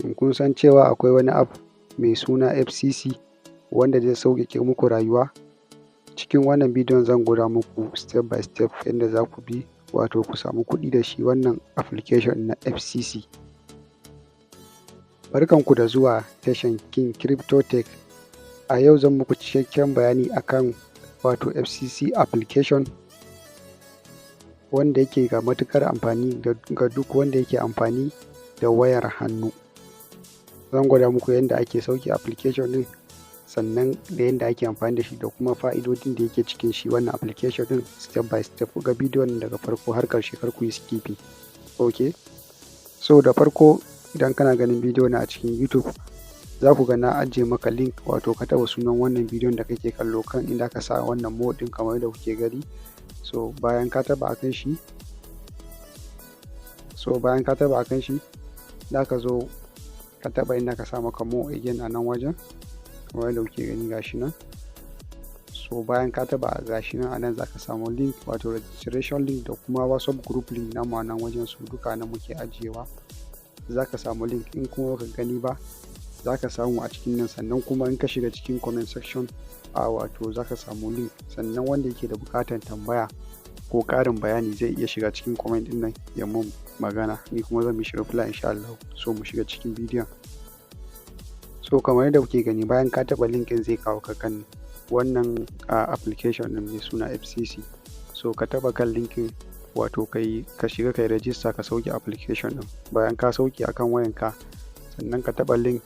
Shin kun san cewa akwai wani app mai suna FCC wanda zai sauƙaƙe muku rayuwa? Cikin wannan bidiyon zan gwada muku step by step yadda za ku bi, wato ku samu kuɗi da shi wannan application na FCC. Barkanku da zuwa tashan King Crypto Tech. A yau zan muku cikakken bayani akan wato FCC application, wanda yake ga matuƙar amfani ga duk wanda yake amfani da wayar hannu. Zan gwada muku yadda ake sauke application ɗin, sannan da yadda ake amfani da shi, da kuma fa'idodin da yake cikin shi wannan application ɗin, step by step. Ku ga bidiyon daga farko har ƙarshe, kar ku yi skipping. Ok, so da farko, idan kana ganin bidiyo na a cikin YouTube, za ku ga na ajiye maka link, wato ka taɓa sunan wannan bidiyon da kake kallo kan inda aka sa wannan more ɗin, kamar yadda kuke gani. So bayan ka taɓa akan shi, za ka zo ka taɓa inda aka sa maka more again a nan wajen, kamar yadda kuke gani, gashi nan. So bayan ka taɓa, gashi nan, a nan za ka samu link, wato registration link da kuma WhatsApp group link namu a nan wajen. Su duka nan muke ajiyewa. Za ka samu link, in kuma baka gani ba, za ka samu a cikin nan. Sannan kuma in ka shiga cikin comment section a wato za ka samu link. Sannan wanda yake da buƙatar tambaya ko ƙarin bayani zai iya shiga cikin comment ɗin nan ya mun magana, ni kuma zan mishi reply insha Allah. So mu shiga cikin bidiyon. So kamar yadda kuke gani, bayan ka taɓa link ɗin, zai kawo ka kan wannan application ɗin mai suna FCC. So ka taɓa kan link ɗin, wato kai ka shiga kai register, ka sauke application ɗin. Bayan ka sauke akan wayanka, sannan ka taɓa link,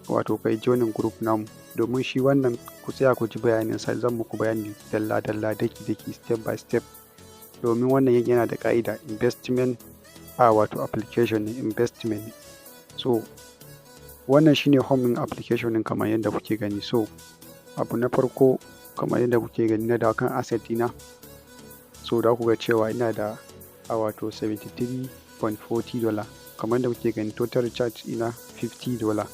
wato kai joining group namu, domin shi wannan, ku tsaya ku ji bayanin sa, zan muku bayani dalla dalla, daki daki, step by step, domin wannan yana da ƙa'ida. Investment a wato application ne, investment ne. So wannan shine home ɗin application ɗin, kamar yadda kuke gani. So abu na farko, kamar yadda kuke gani, na dawo kan asset ɗina. So za ku ga cewa ina da a wato $73.40, kamar yadda kuke gani. Total recharge ina $50,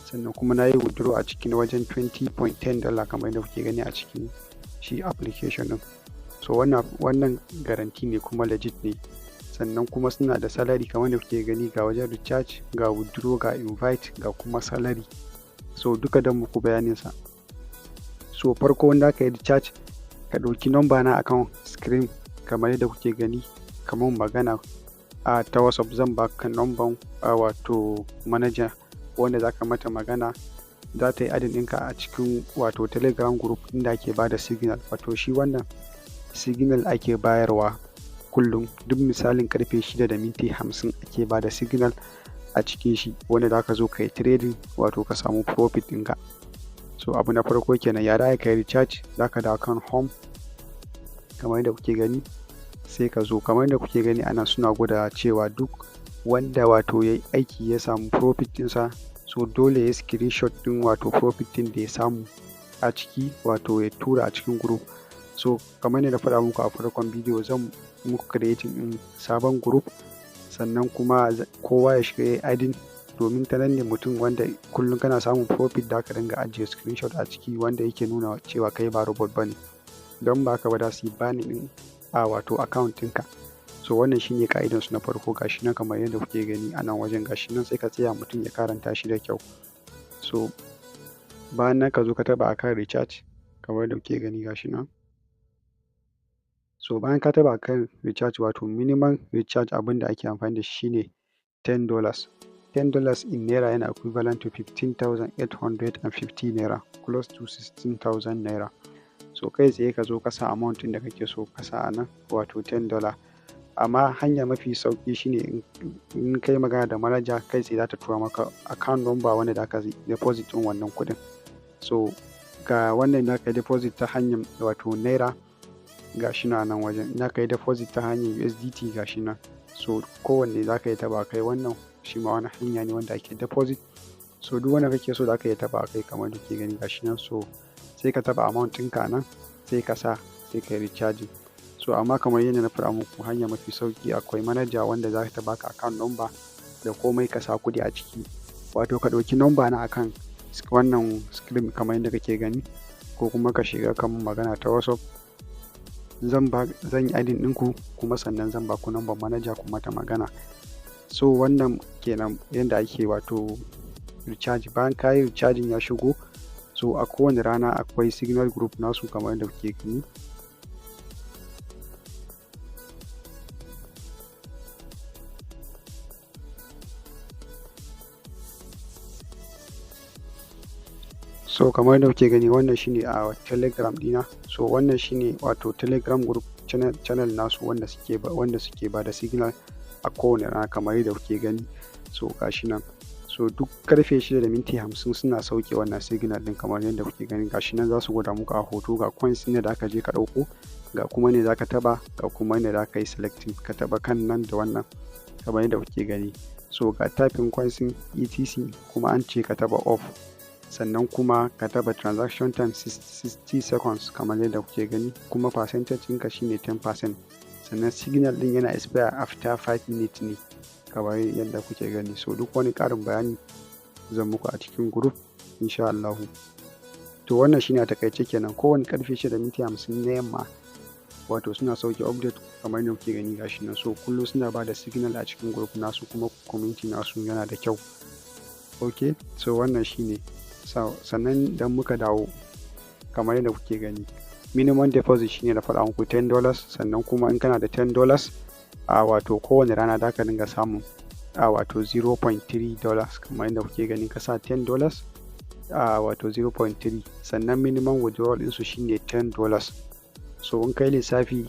sannan kuma na yi withdraw a cikin wajen $20.10, kamar yadda kuke gani a cikin shi application ɗin. So wannan guarantee ne kuma legit ne. Sannan kuma suna da salary, kamar yadda kuke gani, ga wajen recharge, ga withdraw, ga invite, ga kuma salary. So duka dan muku bayanin sa. So farko, wanda aka yi recharge, ka ɗauki number na akan screen, kamar yadda kuke gani, kamar magana a ta WhatsApp, zan baka number a wato manager wanda zaka mata magana, za ta yi adding ɗinka a cikin wato Telegram group inda ake bada signal. Wato shi wannan signal ake bayarwa kullum, duk misalin karfe 6:50 ake bada signal a cikin shi, wanda zaka zo ka yi trading, wato ka samu profit ɗinka. So abu na farko kenan, ya za ka yi recharge? Zaka dawo kan home, kamar yadda kuke gani, sai ka zo, kamar yadda kuke gani ana suna gwada cewa duk wanda wato ya yi aiki ya samu profit ɗinsa, so dole ya screenshot ɗin wato profit ɗin da ya samu a ciki, wato ya tura a cikin group. So kamar yadda na faɗa muku a farkon bidiyo, zan muku creating ɗin sabon group, sannan kuma kowa ya shiga ya yi adding, domin ta nan ne mutum wanda kullum kana samun profit da ka dinga ajiye screenshot a ciki, wanda yake nuna cewa kai ba robot bane. Don ba haka ba, za su yi banning ɗin a wato account ɗinka. So wannan shine ka'idan su na farko. Gashi nan, kamar yadda kuke gani a nan wajen, gashi nan, sai ka tsaya mutum ya karanta shi da kyau. So bayan nan, ka zo ka taɓa akan recharge, kamar yadda kuke gani, gashi nan. So bayan ka taɓa akan recharge, wato minimum recharge abin da ake amfani da shi shine $10. $10 in naira yana equivalent to 15,850 naira, close to 16,000 naira. So kai tsaye ka zo ka sa amount ɗin da kake so ka sa a nan, wato $10. Amma hanya mafi sauƙi shine in kai magana da manager kai tsaye, za ta tura maka account number wanda za ka deposit ɗin wannan kuɗin. So ga wannan, za ka yi deposit ta hanyar wato naira, ga shi nan a nan wajen. In za ka yi deposit ta hanyar USDT, ga shi nan. So kowanne za ka iya taɓa kai, wannan shi ma wani hanya ne wanda ake deposit. So duk wanda kake so za ka iya taɓa kai, kamar da kuke gani, ga shi nan. So sai ka taɓa amount ɗinka a nan, sai ka sa, sai ka yi recharging. So amma kamar yadda na faɗa muku, hanya mafi sauƙi, akwai manager wanda za ta baka account number da komai, ka sa kuɗi a ciki. Wato ka ɗauki number na akan wannan screen, kamar yadda kake gani, ko kuma ka shiga kan magana ta WhatsApp. Zan yi adding ɗinku, kuma sannan zan baku number manager ku mata magana. So wannan kenan yanda ake wato Recharge, bayan ka yi recharging ya shigo. So a kowane rana akwai signal group nasu kamar yadda kuke gani. So kamar yadda kuke gani, wannan shine a Telegram dina. So wannan shine wato Telegram group channel nasu wanda suke ba da signal a kowane rana kamar yadda kuke gani. So gashi nan. So duk karfe 6:50 suna sauke wannan signal din kamar yadda kuke gani. Gashi nan za su gwada muku a hoto, ga coins ne da aka je ka ɗauko, ga kuma ne za ka taɓa, ga kuma ne za ka yi selecting, ka taɓa kan nan da wannan kamar yadda kuke gani. So ga typing coins etc, kuma an ce ka taɓa off, sannan kuma ka taɓa transaction time 60 seconds kamar yadda kuke gani, kuma percentage ɗinka shine 10%. Sannan signal ɗin yana expire after 5 minutes ne kamar yadda kuke gani. So duk wani ƙarin bayani zan muku a cikin group insha Allahu. To wannan shine a takaice kenan. Kowane karfe 6:50 na yamma wato suna sauke update kamar yadda kuke gani, gashi nan. So kullum suna ba da signal a cikin group nasu, kuma community nasu yana da kyau. Ok, so wannan shine. So sannan idan muka dawo, kamar yadda kuke gani, minimum deposit shine na faɗa muku $10. Sannan kuma in kana da $10 a wato kowane rana za ka dinga samun a wato $0.3 kamar yadda kuke gani. Ka sa $10 a wato 0.3. Sannan minimum withdrawal ɗinsu shine $10. So in kai lissafi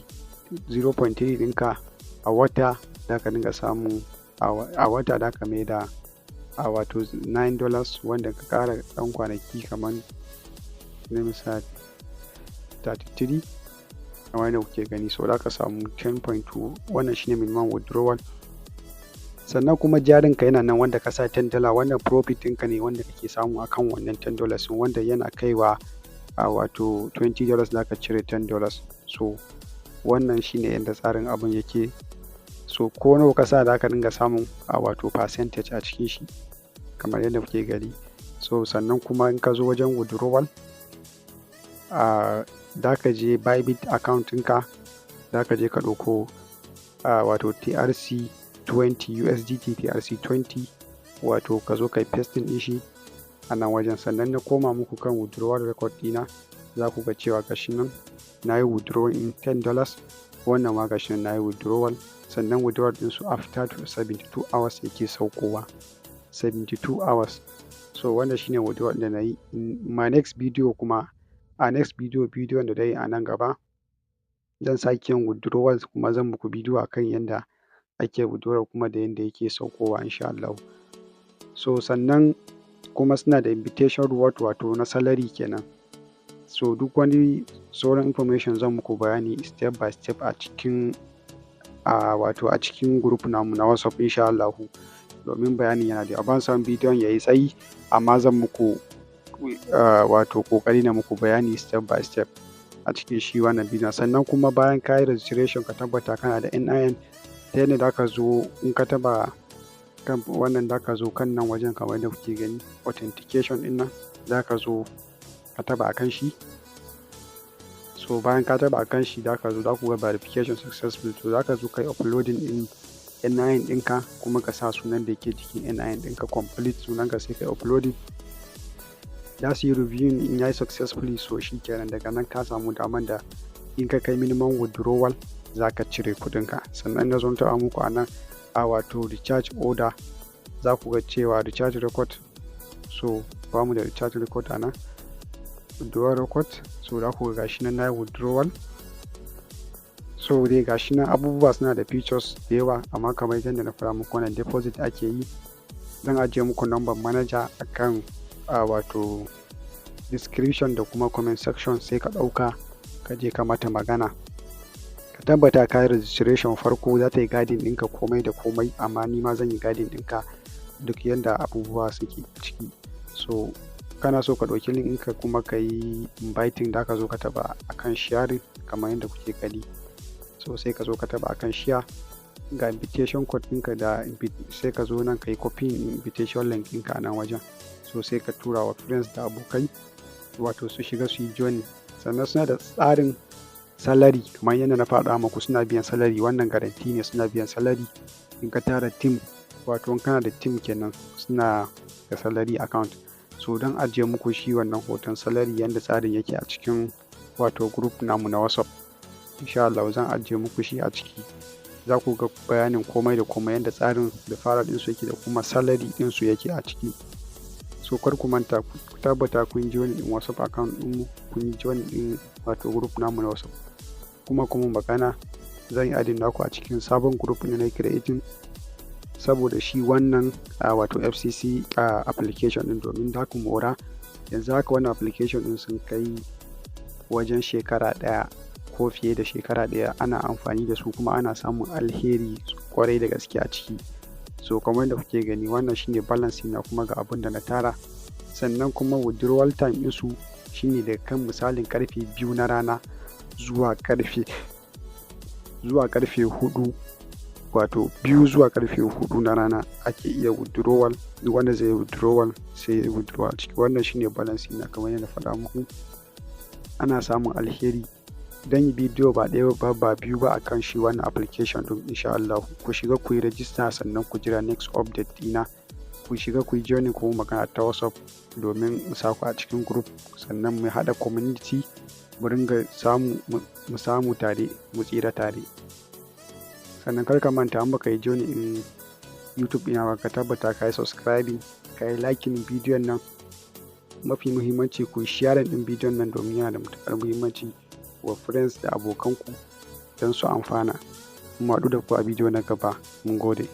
0.3 ɗinka a wata, za ka dinga samu a wata za ka maida a wato $9, wanda ka ƙara ɗan kwanaki kamar na misali 33 kamar yadda kuke gani. So za ka samu 10.2. Wannan shine minimum withdrawal. Sannan kuma jarinka yana nan wanda ka sa $10, wannan profit ɗinka ne wanda kake samu akan wannan $10, wanda yana kaiwa a wato $20 za ka cire $10. So wannan shine yadda tsarin abun yake. So ko nawa ka sa, za ka dinga samun a wato percentage a cikin shi kamar yadda kuke gani. So sannan kuma in ka zo wajen withdrawal, za ka je Bybit account ɗinka, za ka je ka ɗauko wato TRC20, USDT TRC20, wato ka zo ka yi pasting ɗin shi a nan wajen. Sannan na koma muku kan withdrawal record ɗina, za ku ga cewa gashi nan na yi withdrawal in $10. Wannan ma gashi nan na yi withdrawal. Sannan withdrawal ɗinsu after 72 hours yake saukowa, 72 hours. So wannan shine withdrawal da na yi. In my next video kuma, a next video, bidiyon da yi a nan gaba, zan sake yin withdrawal, kuma zan muku bidiyo akan yanda ake withdrawal kuma da yanda yake saukowa insha Allahu. So sannan kuma suna da invitation reward, wato na salary kenan. So duk wani sauran information zan muku bayani step by step a cikin a wato a cikin group namu na WhatsApp insha Allahu, domin bayanin yana da yawa, ban son bidiyon yayi tsayi, amma zan muku wato ƙoƙari na muku bayani step by step a cikin shi wannan bidiyon. Sannan kuma bayan ka yi registration, ka tabbata kana da NIN, ta yadda za ka zo in ka taɓa kan wannan, za ka zo kan nan wajen kamar yadda kuke gani, authentication ɗin nan, za ka zo ka taɓa akan shi. So bayan ka taɓa akan shi, za ka zo za ku ga verification successful. To za ka zo ka yi uploading ɗin NIN ɗinka, kuma ka sa sunan da yake jikin NIN ɗinka, complete sunanka, sai ka yi uploading. Za su yi reviewing, in yayi successfully, so shi kenan, daga nan ka samu daman da in ka kai minimum withdrawal za ka cire kuɗinka. Sannan na zo na taɓa muku a nan a wato recharge order, za ku ga cewa recharge record. So ba mu da recharge record a nan, withdrawal record. So za ku ga gashi nan na yi withdrawal. So dai gashi nan abubuwa suna da features da yawa, amma kamar yadda na faɗa muku, wannan deposit ake yi. Zan ajiye muku number manager akan a wato description da kuma comment section, sai ka ɗauka ka je ka mata magana. Ka tabbata ka yi registration farko, za ta yi guiding ɗinka komai da komai, amma ni ma zan yi guiding ɗinka duk yanda abubuwa suke ciki. So kana so ka ɗauki link ɗinka kuma ka yi inviting, da ka zo ka taɓa akan sharing kamar yadda kuke gani. So sai ka zo ka taɓa akan share, ga invitation code ɗinka da sai ka zo nan ka yi copy invitation link ɗinka a nan wajen. So sai ka tura wa friends da abokai, wato su shiga su yi joining. Sannan suna da tsarin salary kamar yadda na faɗa muku, suna biyan salary. Wannan guarantee ne, suna biyan salary in ka tara team, wato in kana da team kenan, suna Riƙe salary account. So don ajiye muku shi wannan hoton salary, yanda tsarin yake a cikin wato group namu na WhatsApp. Insha Allah zan ajiye muku shi a ciki. Za ku ga bayanin komai da komai, yanda tsarin referral ɗinsu yake da kuma salary ɗinsu yake a ciki. So kar ku manta, ku tabbata kun join ɗin WhatsApp account ɗinmu, kun yi join ɗin wato group namu na WhatsApp. Kuma magana zan yi adding naku a cikin sabon group ɗin da na creating saboda shi wannan wato FCC application ɗin, domin za ku mora. Yanzu haka wannan application ɗin sun kai wajen shekara ɗaya ko fiye da shekara ɗaya ana amfani da su, kuma ana samun alheri kwarai da gaske a ciki. So kamar yadda kuke gani, wannan shine balance na, kuma ga abin da na tara. Sannan kuma withdrawal time ɗinsu shine daga kan misalin karfe 2 na rana zuwa karfe 4, wato 2 zuwa karfe 4 na rana ake iya withdrawal. Duk wanda zai yi withdrawal sai ya yi withdrawal ciki. Wannan shine balance na, kamar yadda na faɗa muku. Ana samun alheri. Don yi bidiyo ba ɗaya ba, ba biyu ba akan shi wannan application ɗin, insha Allah. Ku shiga ku yi register, sannan ku jira next update ɗina. Ku shiga ku yi joining, kuma magana ta WhatsApp domin in sa ku a cikin group, sannan mu haɗa community, mu ringa samu, mu samu tare, mu tsira tare. Sannan kar ka manta, in baka yi joining in YouTube ɗina ba, ka tabbata ka yi subscribing, ka yi liking bidiyon nan. Mafi muhimmanci, ku yi sharing ɗin bidiyon nan, domin yana da matuƙar muhimmanci wa friends da abokanku don su amfana. Mu haɗu da ku a bidiyo na gaba. Mun gode.